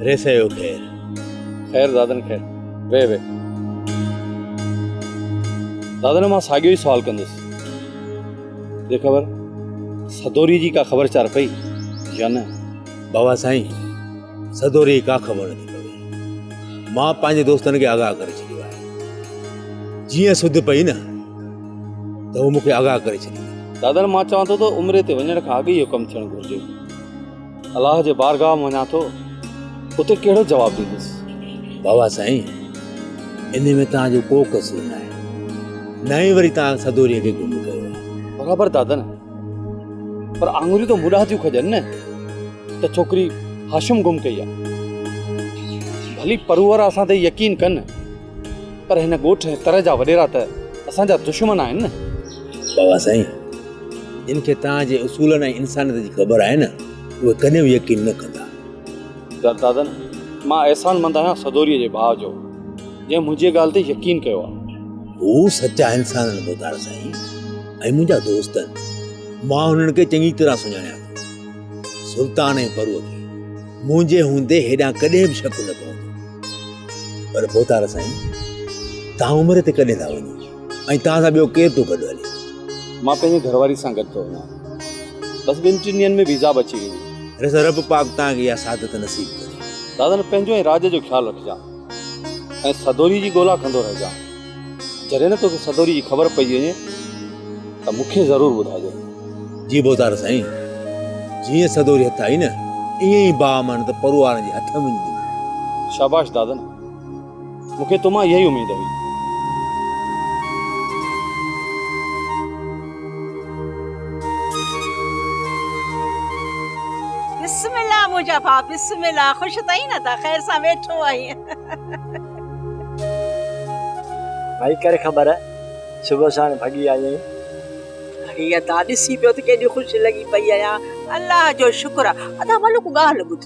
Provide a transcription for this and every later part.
Receive خير. خير دادن خير. ويهه ويهه. دادن مان ساڳيو ئي سوال ڪندس. ڏي خبر سدوري جي ڪا خبر چار پئي يا نه؟ بابا سائين سدوري جي ڪا خبر نٿي پوي. مان پنهنجي دوستن کي آگاهه ڪري ڇڏيو آهي. جيئن سڌ پئي نه ته هو مون کي آگاهه ڪري ڇڏيندا. دادن مان چوان ٿو ته عمري تي وڃڻ کان اڳ ئي اهو ڪم ٿيڻ گهرجي. الله جي بارگاهه ۾ وڃان ٿو، اتي ڪهڙو جواب ڏيندس؟ بابا سائين، انهي ۾ توهان جو ڪو قصور ناهي، نه ئي وري توهان سدوريء کي گم ڪيو آهي. برابر دادن، پر آڱريون ته مون ڏانهن ٿيون کڄن نه ته ڇوڪري هاشم گم ڪئي آهي. ڀلي پرو وارا اسان تي يقين ڪن، پر هن ڳوٺ ۽ تر جا وڏيرا ته اسان جا دشمن آهن نه. بابا سائين، جن کي توهان جي اصولن ۽ انسانيت جي خبر آهي نه، اهي ڪڏهن به يقين نه ڪندا. دردادن، مان احسان مند آهيان سدوريء جي ڀاء جو، جنهن منهنجيء ڳالهه تي يقين ڪيو آهي. هو سچا انسان آهن ڀوتار سائين ۽ منهنجا دوست آهن. مان هنن کي چڱي طرح سڃاڻيان ٿو. سلطان ۽ پروء کي منهنجي هوندي هيڏانهن ڪڏهن به شڪ نه پوندو. پر ڀوتار سائين، توهان عمري تي ڪڏهن ٿا وڃو؟ ۽ توهان سان ٻيو ڪير ٿو گڏ هلي؟ مان پنهنجي گهر واري سان گڏ ٿو وڃان. بس ٻن ٽن ڏينهن ۾ ويزا به اچي ويندي. رس رب پاڪ توهان کي اها سعادت نصيب ڪري. دادن پنهنجو ۽ راڄ جو خيال رکجان ۽ سدوري جي ڳولا ڪندو رهجان. جڏهن نه توکي سدوري جي خبر پئجي وڃي ته مون کي ضرور ٻڌائجانء. جي ڀوتار سائين، جيئن سدوري هٿ آئي نه، ائين ئي باامانت پروارن جي هٿ ۾ وڃي ڏني. شاباش دادن. مون کي تو مان اها ئي اميد هئي. بسم الله منهنجا ڀاء بسم الله خوش ته آهين نه ته خير سان ويٺو آهين. ڀائي ڪر خبر صبح ساڻ ڀڳي آئي آهين. اڙي ادا ڏسي پيو ته ڪيڏي خوش لڳي پئي آهيان الله جو شڪر آ ادا ملڪ ڳالهه ٻڌ.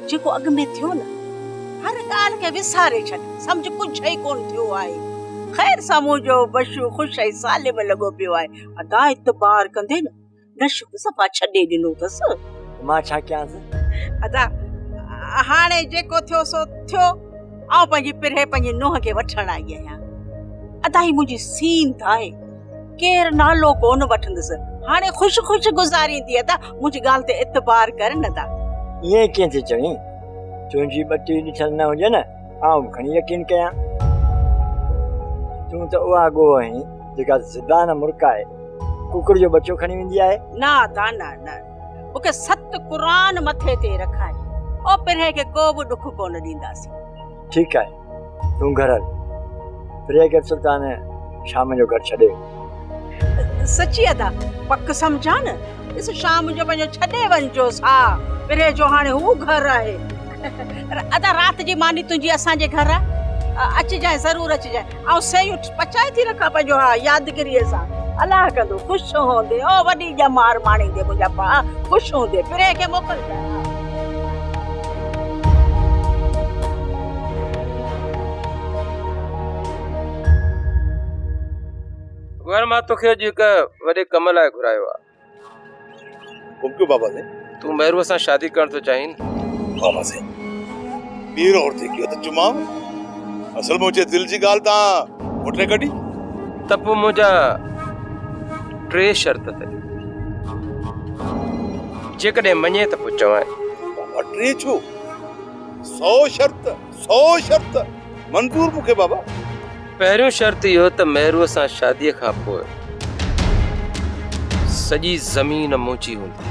جيڪو اڳ ۾ ٿيو نه، هر ڳالهه کي وساري ڇڏ، سمجهه ڪجهه ئي ڪونه ٿيو آهي. خير سان منهنجو بشو خوش ۽ سالم لڳو پيو آهي. ادا اعتبار ڪندي نه، نشو به صفا ڇڏي ڏنو اٿس. مان ڇا ڪيانس؟ ادا هاڻي جيڪو ٿيو سو ٿيو. آئون پنهنجي پرهي پنهنجي نونهن کي وٺڻ آئي آهيان. ادا هي منهنجي سينڌ آهي. ڪير نالو ڪونه وٺندس. هاڻي خوش خوش گذاريندي ادا منهنجي ڳالهه تي اعتبار ڪر نه ادا. ائين ڪيئن ٿي چوين؟ تنهنجي ٻٽي ڏٺل نه هجي نه آئون به کڻي يقين ڪيان. تون ته اها ڳوهه آهين جيڪا زبان مرڪائي ڪڪڙ جو ٻچو کڻي ويندي آهي. نه ادا نه نه مون کي ست قرآن مٿي تي رکائي او پرهه کي ڪو به ڏک ڪونه ڏينداسين. ٺيڪ آهي تون گهر هل. پريء کي سلطان شام جو گهر ڇڏي ويو. سچي ادا پڪ سمجهان نه ڏس شام جو پنهنجو ڇڏي وڃجوس ها پريء جو هاڻي هو گهر آهي ادا رات جي ماني تنهنجي اسان جي گهر آهي اچجانء ضرور اچجانء آئون سيون پچائي ٿي رکان پنهنجو ها يادگيريء سان الله ڪندو خوش هوندين او وڏي ڄمار ماڻيندين منهنجا ڀاء خوش هوندين پرينء کي موڪلجانء ها. گوهر مان توکي اڄ هڪ وڏي ڪم لاء گهرايو آ. حڪم ڪيو بابا سائين. تون مهروء سان شادي ڪرڻ ٿو چاهين؟ بابا سائين ٻيهر اور ٿي ڪيو ته چمانء. اصل منهنجي دل جي ڳالهه تان موٽي ڪڍي. ته پوء منهنجا ٽي شرط اٿئي. جيڪڏهن مڃين ته پوء چوانء. بابا ٽي ڇو؟ سو شرط، سو شرط منظور مون کي بابا. پهريون شرط اهو ته مهروء سان شاديء کان پوء سڄي زمين منهنجي هوندي.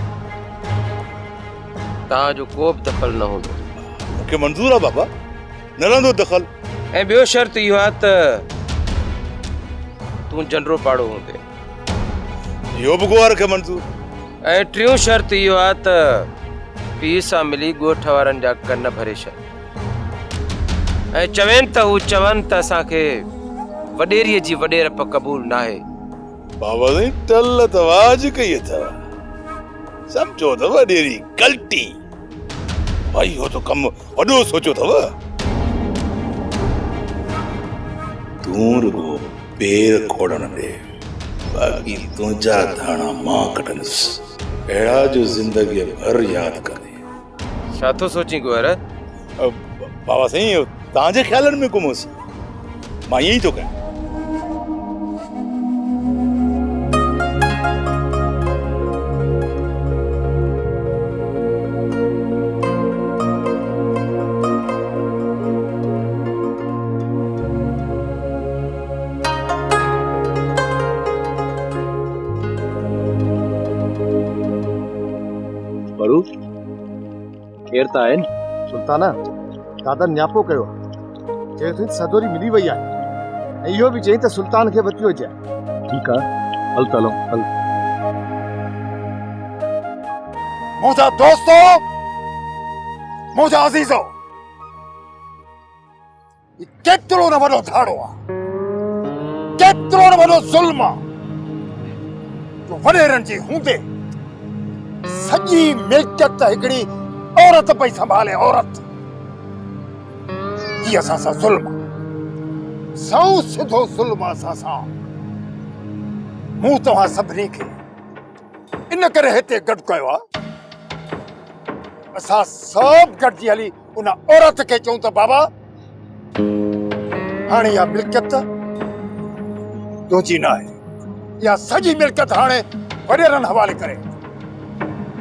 توهان جو ڪو به دخل نه هوندو. مون کي منظور آ بابا، نه رهندو دخل. ۽ ٻيو شرط اهو آ ته تون جنڊرو پاڙو هوندين. اهو به گوهر کي منظور. ۽ ٽيون شرط اهو آ ته پيء سان ملي ڳوٺ وارن جا ڪن ڀري ڇڏ. ۽ چوين ته هو چون ته اسان کي وڏيري جي وڏيرپ قبول ناهي. بابا سائين ٽل ته واج ڪئي اٿو. سمجهو ته وڏيري ڪلٽي. ڀائي اهو ته ڪم وڏو سوچيو اٿو. تون رڳو پير کوڙڻ ڏي، باقي تنهنجا ڌاڻا مان ڪڍندس. اهڙا جو زندگيء ڀر ياد ڪندين. ڇا ٿو سوچين گوهر؟ بابا سائين توهان جي خيالن ۾ گم هوس. مان ائين ئي ٿو ڪيان. پرو، ڪير ته آهن؟ سلطانه، دادا نياپو ڪيو آهي. چيو اٿئي ته سدوري ملي وئي آهي ۽ اهو به چيائين ته سلطان کي وتيو اچجانء. ٺيڪ آهي، هل ته هلون، هل. منهنجا دوستو، منهنجا عزيزو، هي ڪيترو نه وڏو ڌاڙو آ، ڪيترو نه وڏو ظلم آ جو وڏيرن جي هوندي سڄي ملڪيت هڪڙي عورت پئي سنڀالي، عورت. هي اسان سان ظلم آ، سنئون سڌو ظلم آ اسان سان. مون توهان سڀني کي ان ڪري هتي گڏ ڪيو آ، اسان سڀ گڏجي هلي ان عورت کي چئون ته بابا هاڻي اها ملڪيت تنهنجي نه آهي، اها سڄي ملڪيت هاڻي وڏيرن حوالي ڪري،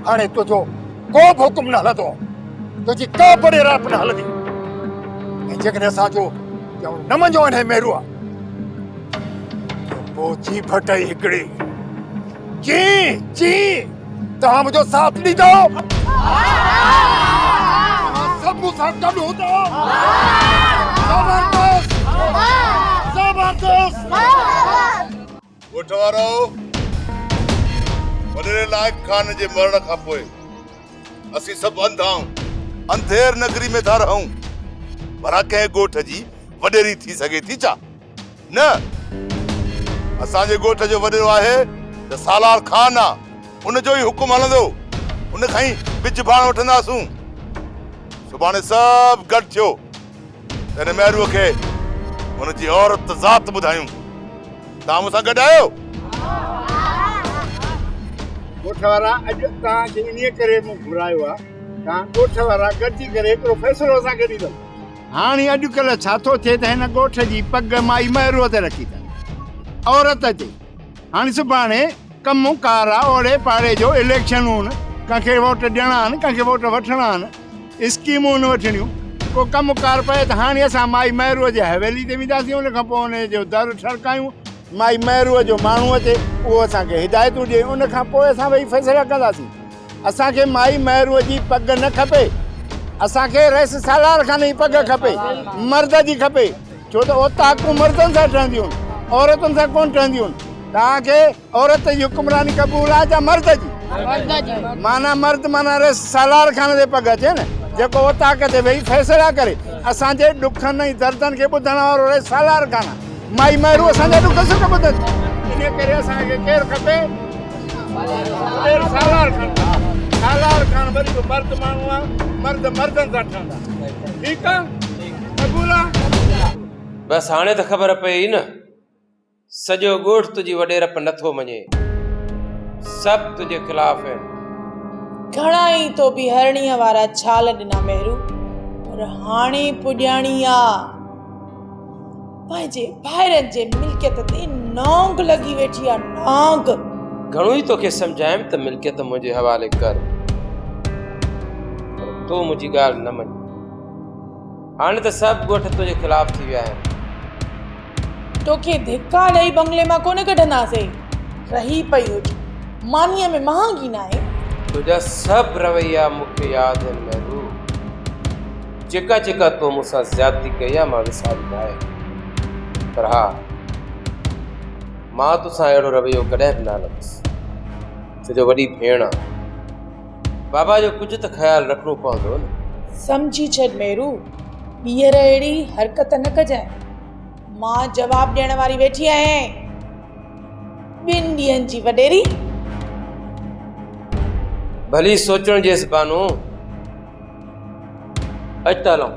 هاڻي تنهنجو ڪو به حڪم نه هلندو، تنهنجي ڪا به وڏيرائپ نه هلندي ۽ جيڪڏهن اسان جو چوڻ نه مڃيو انهي مهروء ته پوء جي ڀٽئي هڪڙي جي جي توهان منهنجو ساٿ ڏيندؤ؟ توهان سڀ مون سان گڏ هوندؤ؟ زبردست زبردست. ڳوٺ وارؤ! وڏيري لائق خان جي مرڻ کان پوء اسين سڀ انڌا آهيون. انڌير نگري ۾ ٿا رهون. ڀلا ڪنهن ڳوٺ جي وڏيري ٿي سگهي ٿي ڇا؟ نه! اسان جي ڳوٺ جو وڏيرو آهي ته سالار خان آ، ان جو ئي حڪم هلندو، ان کان ئي ٻج ڀاڻ وٺنداسون. سڀاڻي سڀ گڏ ٿيو ته هن مهروء کي هن جي عورت ذات ٻڌايون. توهان مون سان گڏ آهيو؟ ڳوٺ وارا اڄ توهان کي انهيء ڪري مون گهرايو آ، توهان ڳوٺ وارا گڏجي ڪري هڪڙو فيصلو اسان کي ڏيندؤ. هاڻي اڄڪلهه ڇا ٿو ٿئي ته هن ڳوٺ جي پڳ مائي مهروء تي رکي اٿن، عورت تي. هاڻي سڀاڻي ڪم ڪار آ، اوڙي پاڙي جو اليڪشنون، ڪنهن کي ووٽ ڏيڻا آهن، ڪنهن کي ووٽ وٺڻا آهن، اسڪيمون وٺڻيون، ڪو ڪم ڪار پئي ته هاڻي اسان مائي مهروء جي حويلي تي وينداسين، ان کان پوء ان جو در ٺڙڪايون، مائي مهروء جو ماڻهو اچي، اهو اسان کي هدايتون ڏئي، ان کان پوء اسان ويهي فيصلا ڪنداسين. اسان کي مائي مهروء جي پڳ نه کپي، اسان کي رئيس سالار خان جي پڳ کپي، مرد جي کپي، ڇو ته اوطاقون مردن سان ٺهنديون آهن، عورتن سان ڪونه ٺهنديون آهن. توهان کي عورت جي حڪمراني قبول آهي يا مرد جي؟ معنيٰ مرد معنيٰ رئيس سالار خان تي پڳ اچي نه، جيڪو اوطاق تي ويهي فيصلا ڪري. اسان جي ڏکن ۽ دردن کي ٻڌڻ وارو رئيس سالار خان آهي. مائي مهرو اسان جا ڏک سک ٻڌندي. انهيء ڪري اسان کي ڪير کپي؟ ڪير سالار خان کپي. سالار خان وري به مرد ماڻهو آ، مرد مردن سان ٺهندا. ٺيڪ آ؟ قبول آ؟ بس هاڻي ته خبر پيئي نه، سڄو ڳوٺ تنهنجي وڏيرپ نه ٿو مڃي. سڀ تنهنجي خلاف آهن. گهڻا ئي تو به هرڻيء وارا ڇال ڏنا مهرو، پر هاڻي پڄاڻي آ. پنهنجي ڀائرن جي ملڪيت تي نانگ لڳي ويٺي آ نانگ. گهڻو ئي توکي سمجهايم ته ملڪيت منهنجي حوالي ڪر پر تو منهنجي ڳالهه نه مڃي. هاڻي ته سڀ ڳوٺ تنهنجي خلاف ٿي ويا آهن. توکي ڌڪا ڏئي بنگلي مان ڪونه ڪڍنداسين. رهي پئي هج. مانيء ۾ مهانگي ناهي. تنهنجا سڀ رويا مون کي ياد آهن محبوب. جيڪا جيڪا تو مون سان زيادتي ڪئي آهي مان وساري ناهي پر ها مان توسان اهڙو رويو ڪڏهن به نه هلندس ڇو جو وڏي ڀيڻ آ بابا جو ڪجهه ته خيال رکڻو پوندو نه. سمجهي ڇڏ ميرو ٻيهر اهڙي حرڪت نه ڪجانء مان جواب ڏيڻ واري ويٺي آهيان. ٻن ڏينهن جي وڏيري. ڀلي سوچڻ جيس بانو. اچ ته هلون.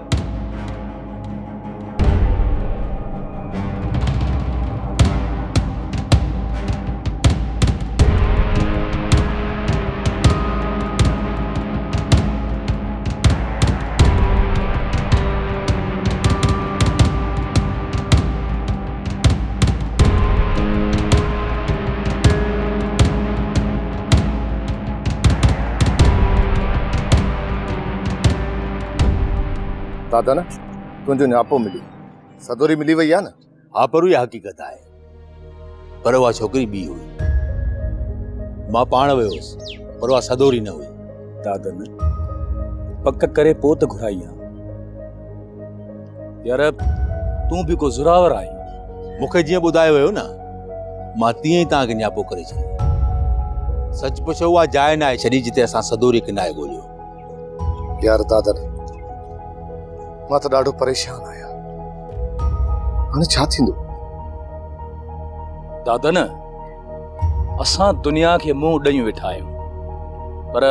دادا نه تنهنجو نياپو مليو. سدوري ملي وئي آ نه؟ ها پر اها حقيقت آهي. پر اها ڇوڪري ٻي هئي. مان پاڻ ويو هوس پر اها سدوري نه هئي. دادن پڪ ڪري پوء ته گهرائي ها. يار تون به ڪو زوراور آهين. مون کي جيئن ٻڌايو ويو نه مان تيئن ئي توهان کي نياپو ڪري ڇڏيو. سچ پڇو اها جاء ناهي ڇڏي جتي اسان سدوري کي ناهي ڳوليو. يار دادن مان ته ڏاڍو پريشان آهيان. هاڻي ڇا ٿيندو؟ دادن اسان دنيا کي منهن ڏيون ويٺا آهيون پر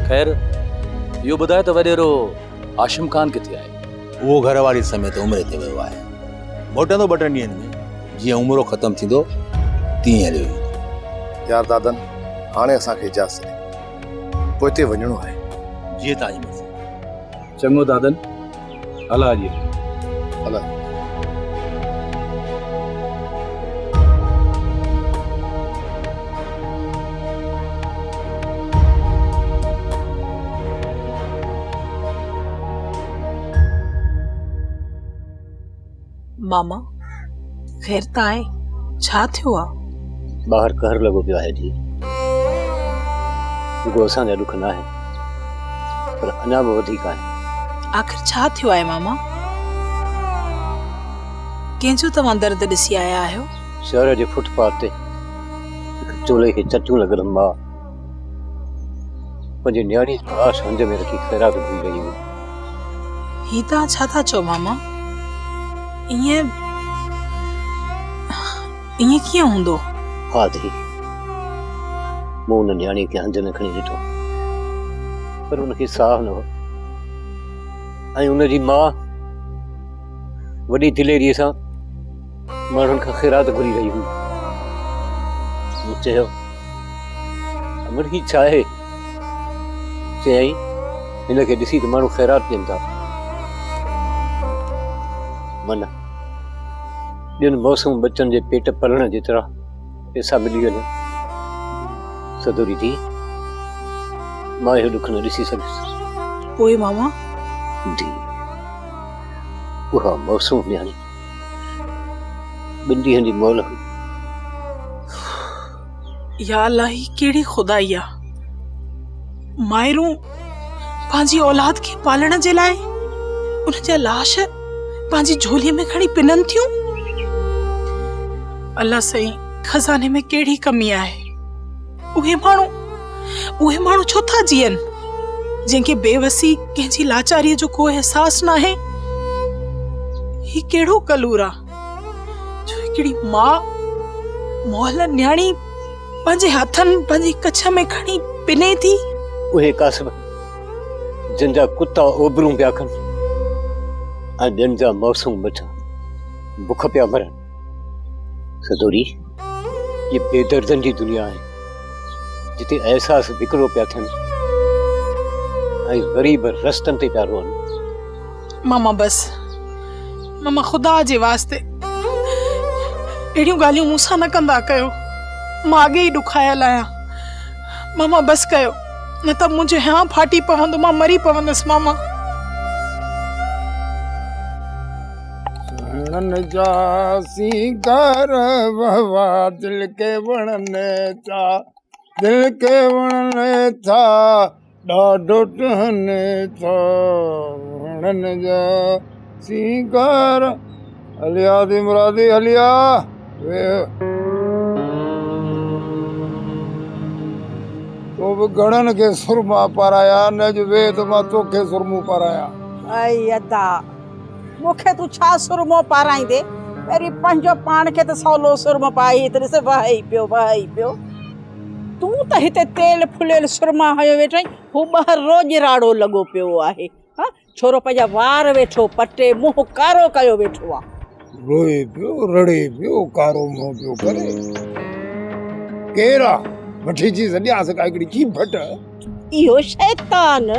خير اهو ٻڌاء ته وڏيرو هاشم خان ڪٿي آهي؟ اهو گهر واري سميت عمري تي ويو آهي. موٽندو ٻه ٽن ڏينهن ۾ جيئن عمرو ختم ٿيندو تيئن هليو ايندو. يار دادن هاڻي اسان کي اجازت ڏي. پوئتي وڃڻو آهي. جيئن توهان جي مرضي. چڱو دادن هل حاجي. هل. ماما خير ته آهي ڇا ٿيو آ؟ ٻاهر قهر لڳو پيو آهي ڌيء. رڳو اسان جا ڏک ناهن پر اڃا به وڌيڪ آهن. آخر ڇا ٿيو آهي ماما؟ ڪنهن جو توهان درد ڏسي آيا آهيو؟ شهر جي فٽ پاٿ تي هڪ چولي کي چٽيون لڳل ماء پنهنجي نياڻيء جو لاش هنج ۾ رکي خيرات گهري رهي هئي. هي توهان ڇا ٿا چئو ماما؟ ائين ائين ڪيئن هوندو؟ ها ڌيء، مون ان نياڻيء کي هنج ۾ کڻي ڏٺو، پر ان کي ساهه نه هو ۽ ان جي ماء وڏي دليريء سان ماڻهن کان خيرات گهري رهي هئي. مون چيو، امڙ هي ڇا آهي؟ چيائين، هن کي ڏسي ته ماڻهو خيرات ڏين ٿا. من ٻين معصوم ٻچن جي پيٽ پلڻ جيترا پئسا ملي وڃن. سدوري ڌيء، مان اهو ڏک نه ڏسي سگهيس. پوء ماما؟ ڌيء، اها معصوم نياڻي ٻن ڏينهن جي مئل هئي. يا الله هي ڪهڙي خدائي آ. مائرون پنهنجي اولاد کي پالڻ جي لاء ان جا لاش پنهنجي جهولي ۾ کڻي پنن ٿيون. الله سائين خزاني ۾ ڪهڙي ڪمي آهي. اهي ماڻهو اهي ماڻهو ڇو ٿا جيئن جنهن کي بيوسي ڪنهن جي لاچاري جو ڪو احساس ناهي. هي ڪهڙو ڪلور آ. جو هڪڙي ماء مئل نياڻي پنهنجي هٿن پنهنجي ڪڇ ۾ کڻي پني ٿي. اهي ڪاسب جن جا ڪتا اوبرون پيا ڪن ۽ ٻين جا معصوم ٻچا بک پيا مرن. سدوري هي بيدردن جي دنيا آهي جتي احساس وڪرو پيا ٿين ۽ غريب رستن تي پيا روئن. ماما بس ماما خدا جي واسطي اهڙيون ڳالهيون مون سان نه ڪندا ڪيو مان اڳي ئي ڏکايل آهيان ماما بس ڪيو نه ته منهنجو هيانء ڦاٽي پوندو مان مري پوندس ماما. سهڻن جا سينگار وهوا دل کي وڻن ٿا دل کي وڻن ٿا ڏاڍو ٽهن ٿا وڻن جا سينگار هليا the مرادي هليا ويهه تو به گهڻن کي سرما پارايا نه جو ويهه ته مان توکي سرمو پارايان. اي ادا مون کي تون ڇا سرمو پارائيندي پهرين پنهنجو پاڻ کي ته سولو سرمو پائي هت ڏس وهي پيو وهي پيو. تون ته هتي تيل ڦليل سرما هنيو ويٺو آهين، هو ٻاهر روڄ راڙو لڳو پيو آهي. ها ڇورو پنهنجا وار ويٺو پٽي، منهن ڪارو ڪيو ويٺو آ. روئي پيو، رڙي پيو، ڪارو منهن پيو ڪري. ڪير آ؟ وٺي اچيس ڏيانس ڪا هڪڙي چيڀٽ. اهو شيطان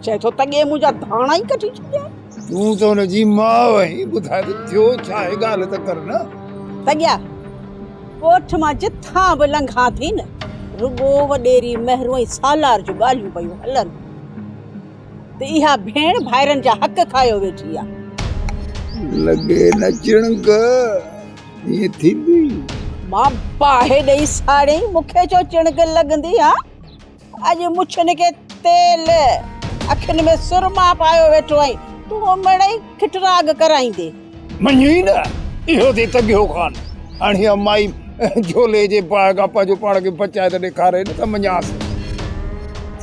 چئي ٿو تڳي منهنجا ڌاڻا ئي ڪڍي ڇڏيا. تون ته ان جي ماء آهين، ٻڌاء ته ٿيو ڇا آهي، ڳالهه ته ڪر نه. تڳيا، ڳوٺ مان جتان به لنگهان ٿي نه، رڳو وڏيري مهرو ۽ سالار جون ڳالهيون پيون هلن. ته اها ڀيڻ ڀائرن جا حق کايو ويٺي آ. لڳي نه چڻنگ ائين ٿيندي. مان باهه ڏئي ساڙيئين مون کي ڇو چڻنگ لڳندي ها. اڄ مڇن کي تيل، اکين ۾ سرما پايو ويٺو آهين، تون مڙئي کٽراڳ ڪرائيندين. مڃين نه، اهو ٿي تڳيو خان. هاڻي اها مائي جهولي جي باهه کان پنهنجو پاڻ کي بچائي ته ڏيکاري نه ته مڃانس.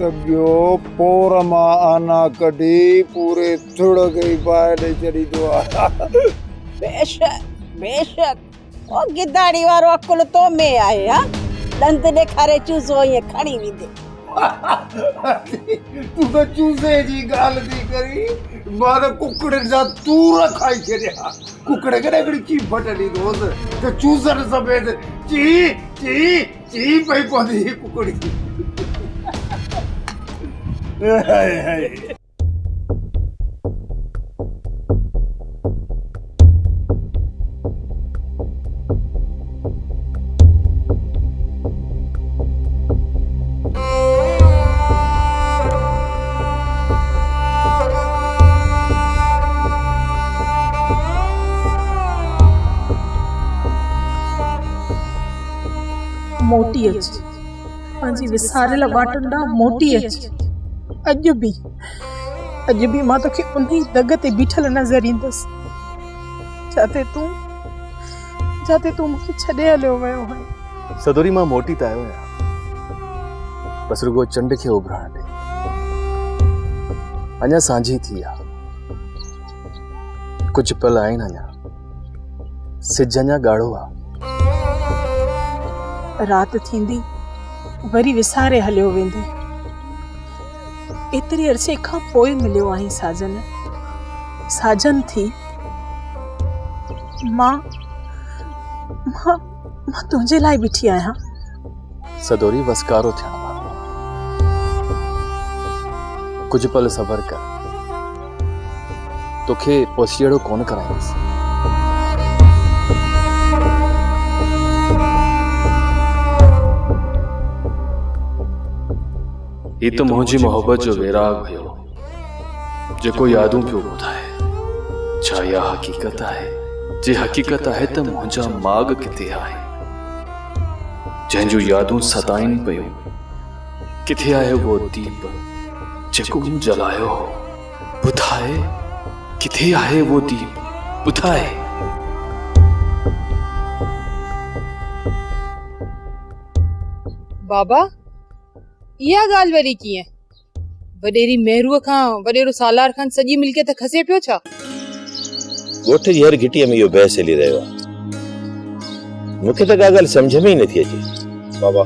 تڳيو پور مان آنا ڪڍي پوري ٿڙ کي ئي باهه ڏئي ڇڏيندو آهي. بيشڪ بيشڪ. او گداڙي وارو عقل تو ۾ آهي ها ڏند ڏيکاري چوزو ائين کڻي ويندي. تون ته چوزي جي ڳالهه ٿي ڪرين مان ته ڪڪڙين سان تور کائي ڇڏيا ڪڪڙ کي نه هڪڙي چيڀٽ ڏيندو هوس ته چوزن سميت چي چي چي پئي پوندي هئي ڪڪڙي. موٽي اچ پنهنجي وساريل واٽن ڏانهن موٽي اچ اڄ به اڄ به مان توکي انهي دڳ تي بيٺل نظر ايندس، جاتي تون، جاتي تون مون کي ڇڏي هليو ويو هئين. سدوري مان موٽي ته آيو آهيان، بس رڳو چنڊ کي اڀرڻ ڏي. اڃا سانجهي ٿي آ، ڪجهه پل آهن اڃا. سج اڃا ڳاڙهو آ. رات ٿيندي وري وساري هليو ويندين. ايتري عرصي کان پوء مليو آهين ساجن. ساجن ٿي مان مان مان تنهنجي لاء بيٺي آهيان. سدوري وسڪارو ٿيڻ وارو آ. ڪجهه پل صبر ڪر. توکي پوسيئڙو ڪونه ڪرائيندس. هي ته منهنجي محبت جو ويراڳ هيو، جيڪو يادون پيو ٻڌائي. ڇا اها حقيقت آهي؟ جي حقيقت آهي ته منهنجا ماڳ ڪٿي آهن؟ جنهن جون يادون ستائين پيون. ڪٿي آهي اهو ديپ جيڪو مون جلايو هو؟ ٻڌاء ڪٿي آهي اهو ديپ؟ ٻڌاء. بابا اها ڳالهه وري ڪيئن؟ وڏيري مهروء کان وڏيرو سالار خان سڄي ملڪيت کسي پيو ڇا؟ ڳوٺ جي هر گهٽيء ۾ اهو بحث هلي رهيو آهي. مون کي ته ڪا ڳالهه سمجهه ۾ ئي نٿي اچي. بابا،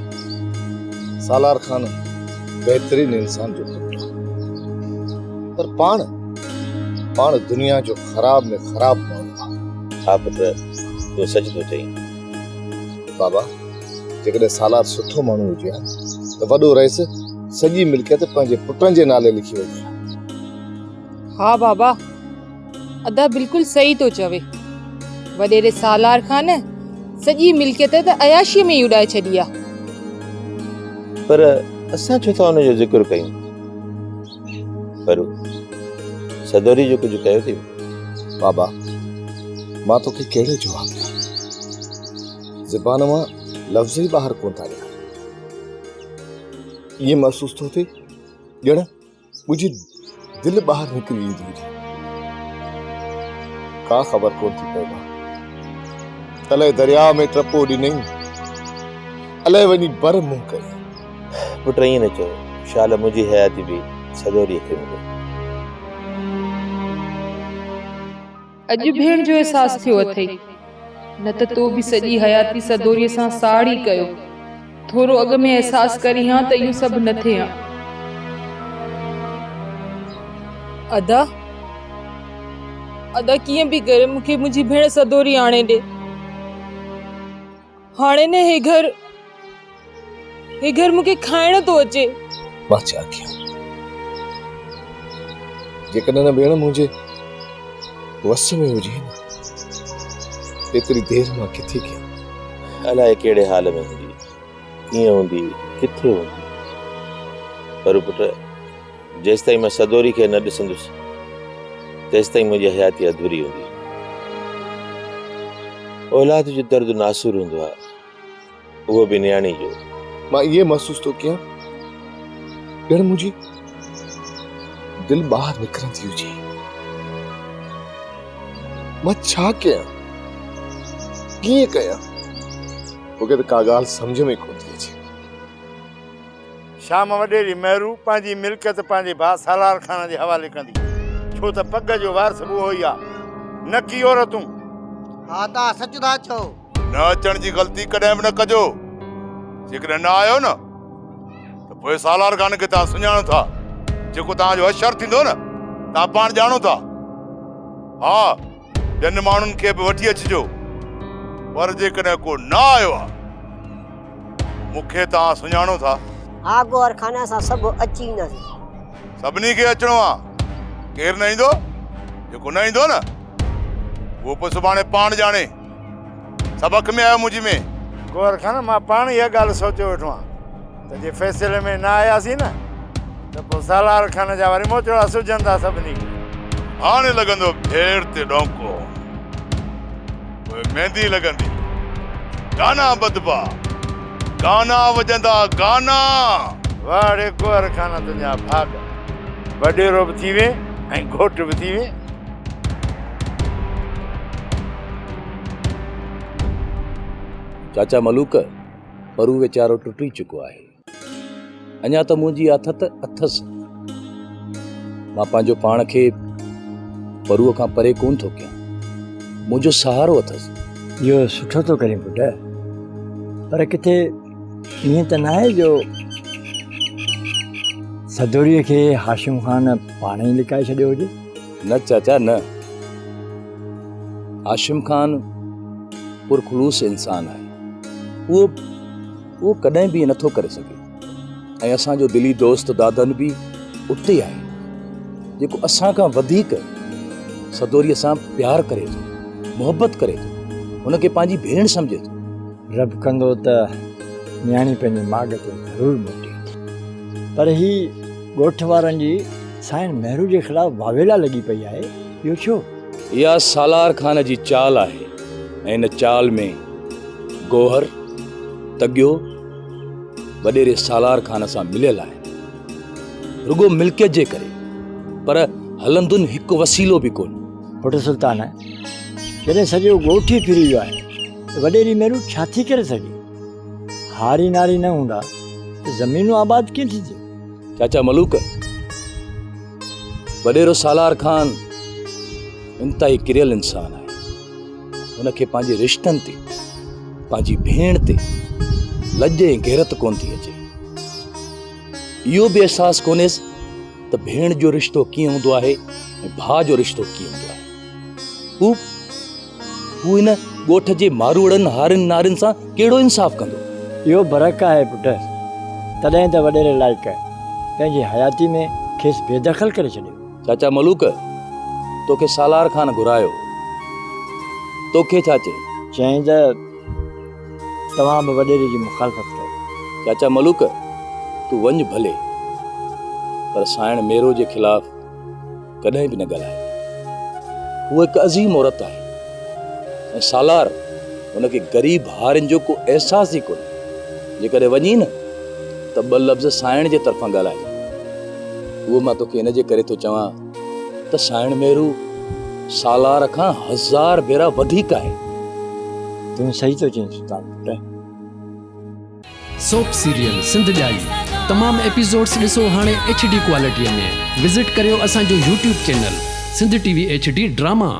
سالار خان بهترين انسان جو پٽ آهي. پر پاڻ، پاڻ دنيا جو خراب ۾ خراب ماڻهو آهي. ها پٽ، تون سچ ٿو چئين. بابا، جيڪڏهن سالار سٺو ماڻهو هجي ها ته وڏو رئيس سڄي ملڪيت پنهنجي پٽن جي نالي لکي وڃي ها. ها بابا، ادا بلڪل صحيح ٿو چوي. وڏيري سالار خان سڄي ملڪيت ته عياشيء ۾ ئي اڏائي ڇڏي آ. پر اسان ڇو ٿا ان جو ذڪر ڪيون؟ پر سدوري جو ڪجهه ڪيو اٿئي؟ بابا، مان توکي ڪهڙو جواب ڏيان؟ زبان مان لفظ ئي ٻاهر ڪونه ٿا نڪرن. ائين محسوس ٿو ٿئي ڄڻ منهنجي دل ٻاهر نڪري ايندي هجي. ڪا خبر ڪونه ٿي پئي مان. تلئه درياء ۾ ٽپو ڏنئين، الئه وڃي بر منهن ڪيائين. پٽ ائين نه چئو، شال منهنجي حياتي به سدوريء کي ملي. اڄ ڀيڻ جو احساس ٿيو اٿئي، نه ته تو به سڄي حياتي سدوريء سان ساڙ ئي ڪيو. ٿورو اڳ ۾ احساس ڪرين ها ته اهو سڀ نه ٿئي ها. ادا، ادا ڪيئن به ڪري مون کي منهنجي ڀيڻ سدوري آڻي ڏي. هاڻي نه هي گهر، هي گهر مون کي کائڻ ٿو اچي. مان ڇا ڪيان؟ جيڪڏهن نه ڀيڻ منهنجي وس ۾ هجي نه، ايتري دير مان ڪٿي ڪيان؟ الائي ڪهڙي حال ۾ هوندي، ڪيئن هوندي، ڪٿي هوندي؟ پر پٽ! جيستائين مان سدوري کي نه ڏسندس، تيستائين منهنجي حياتي اڌوري هوندي. اولاد جو درد ناسور هوندو آهي، اهو به نياڻي جو. مان ائين محسوس ٿو ڪيان ڄڻ منهنجي دل ٻاهر نڪرندي هجي. مان ڇا ڪيان؟ ڪيئن ڪيان؟ مون کي ته ڪا ڳالهه سمجهه ۾ ڪونه ٿي اچي. شام وڏيري مهرو پنهنجي ملڪيت پنهنجي ڀاء سالار خان جي حوالي ڪندي، ڇو ته پڳ جو وارث به اهو ئي آ، نه ڪي عورتون. ها توهان سچ ٿا چئو. نه اچڻ جي غلطي ڪڏهن به نه ڪجو. جيڪڏهن نه آيو نه ته پوء سالار خان کي توهان سڃاڻو ٿا. جيڪو توهان جو حشر ٿيندو نه توهان پاڻ ڄاڻو ٿا. ها ٻين ماڻهن کي به وٺي اچجو پر جيڪڏهن ڪو نه آيو آ مون کي توهان سڃاڻو ٿا. ها گوهر خان اسان سڀ اچي اينداسين. سڀني کي اچڻو آ ڪير نه ايندو جيڪو نه ايندو نه اهو پوء سڀاڻي پاڻ ڄاڻي. سڀ اک ۾ آيو منهنجي ۾. گوهر خان مان پاڻ اها ڳالهه سوچيو ويٺو آهيان ته جي فيصلي ۾ نه آياسين نه ته پوء سالار خان جا وري موچڙا سجهندا سڀني کي. هاڻي لڳندو ڀيڙ تي ڏونڪو، پوء ميندي لڳندي، گانا ٻڌبا، گانا وڄندا گانا. واهه ڙي گوهر خان تنهنجا ڀاڳ، وڏيرو به ٿي وين ۽ گهوٽ به ٿي وين. چاچا ملوڪ، پرو ويچارو ٽٽي چڪو آهي. اڃا ته منهنجي آٿت اٿس. مان پنهنجو پاڻ کي پروء کان پري ڪونه ٿو ڪيان. منهنجو سهارو اٿس. اهو سٺو ٿو ڪرين پٽ، پر ڪٿي ائين ته ناهي جو سدوريء کي هاشم خان پاڻ ئي لڪائي ڇڏيو هجي؟ نه چاچا نه. هاشم خان پرخلوص انسان آهي. اهو اهو ڪڏهن به ائين نٿو ڪري سگهي ۽ اسان جو دلي دوست دادن به اتي آهي جيڪو اسان کان وڌيڪ سدوريء سان پيار ڪري ٿو، محبت ڪري ٿو، هن کي پنهنجي ڀيڻ سمجهي ٿو. رب ڪندو ته نياڻي پنهنجي ماڳ تي ضرور موٽي. پر هي ڳوٺ وارن جي سائڻ مهرو جي خلاف واويلا لڳي پئي آهي، اهو ڇو؟ اها سالار خان جي چال آهي ۽ ان چال ۾ گوهر تڳيو وڏيري سالار خان سان مليل آهن. رڳو ملڪيت جي ڪري، پر هلندن هڪ وسيلو به ڪونه. پٽ سلطان، جڏهن سڄو ڳوٺ ئي ڦري ويو آهي ته وڏيري مهرو ڇا ٿي ڪري سگهي؟ هاري ناري نه هوندا ته زمينون آباد ڪيئن ٿينديون؟ چاچا ملوڪ، وڏيرو سالار خان انتهائي ڪريل انسان آهي. هن کي پنهنجي رشتن تي، پنهنجي ڀيڻ تي لڄ ۽ غيرت ڪونه ٿي اچي. اهو به احساس ڪونهيس ته ڀيڻ جو رشتو ڪيئن هوندو آهي ۽ ڀاء جو رشتو ڪيئن هوندو آهي. هو هو هن ڳوٺ جي ماروئڙن هارين نارين سان ڪهڙو انصاف ڪندو؟ اهو برحق آهي پٽ، تڏهن ته وڏيري لائق پنهنجي حياتي ۾ کيس بي دخل ڪري ڇڏيو. چاچا ملوڪ، توکي سالار خان گهرايو. توکي ڇا چئي؟ چيائين ته توهان به وڏيري جي مخالفت ڪيو. چاچا ملوڪ، تون وڃ ڀلي، پر سائڻ ميرو جي خلاف ڪڏهن به نه ڳالهائي. هوء هڪ عظيم عورت آهي ۽ سالار هن کي غريب هارين جو ڪو احساس ئي ڪونهي. جيڪڏهن وڃين نه ته ٻه لفظ سائڻ جي طرفان ڳالهائجان. اهو مان توکي ان جي ڪري ٿو چوان ته سائڻ مهرو سالار کان هزار ڀيرا وڌيڪ آهي. تون صحيح ٿو چئين سلطان پٽ. سوپ سيريل سنڌ ڄائي تمام ايپيسوڊس ڏسو هاڻي ايڇ ڊي ڪوالٽي ۾ وزٽ ڪريو اسان جو YouTube channel Sindh T V H D drama.